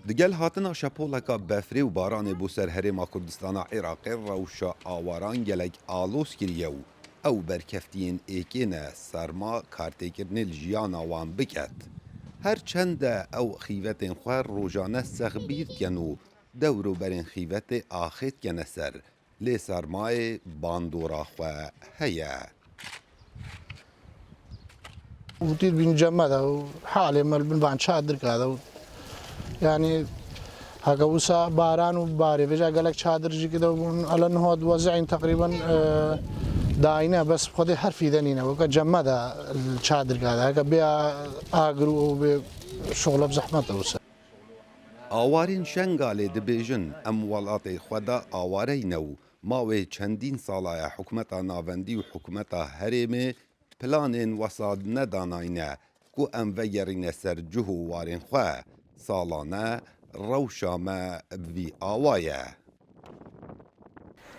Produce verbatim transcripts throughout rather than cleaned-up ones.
Digel hatina şepoleka befrê û baranê bo ser herêma Kurdistana Iraqê rewşa awaran gelek aloz kiriye û ew berkeftiyên êkê ne serma kartêkirinê li jiyana wan biket. Her çend e ew xîvetên xwe rojane sexbîr dikin û dewr û berên xîvetê axê dikene ser, lê sermayê bandora xwe heye. Û tîr bîn cemeda û halê me li bin van çadirka de û, yani, heke wisa baran û barê vêca gelek çadir jî kide bûn. Ele niha di wezîn teqrîben, e, dayine, bes xwedê her fîde nîne. Weke cemeda çadirka de. Heke bê agir û bê şoxle bi zehmet e wisa. Awarên Şengalê dibêjin, em welatê xwe de awareyne û mawê çendîn sala ye hikûmeta navendî û hikûmeta herêmê planên wesa nedanayne ku em vegerîne ser cih û warên xwe. Salane rewşa me bi vî awa ye.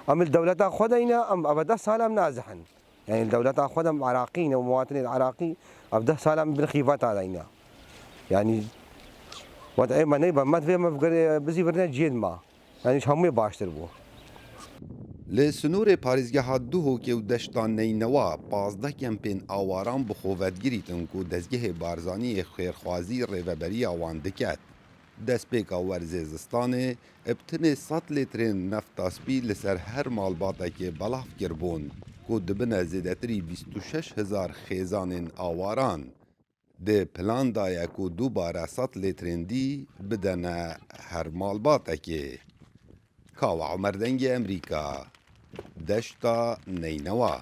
Em li dewleta xwe de yine, em eve deh sal em nazihin. Yani li dewleta xwe de em Iraqî ne û muwatinên Iraqî, ev deh sal em bin xîveta de yine. Yani, wed ê me neybe, me divê me bigir-, bizîvirine cihê me. Yani ji hemûyê baştir bû. Li sinorê parêzgeha Duhokê û deşta Neynewa pazdeh kempên awaran bi xwe vedgirîtin ku dezgehê Barzaniyê xêrxwazî rêveberiya wan diket. Destpêka werzê zistanê, bi tinê sed lîtrên nefta spî li ser her malbatekê belav kiribûn, ku dibine zêdetirî bîst û şeş hezar xêzanên awaran. Di plan de ye ku dubare sed lîtrên dî bidene her malbatekê. Kawa Omer, Dengê Emerîka, Deşta Neynewa.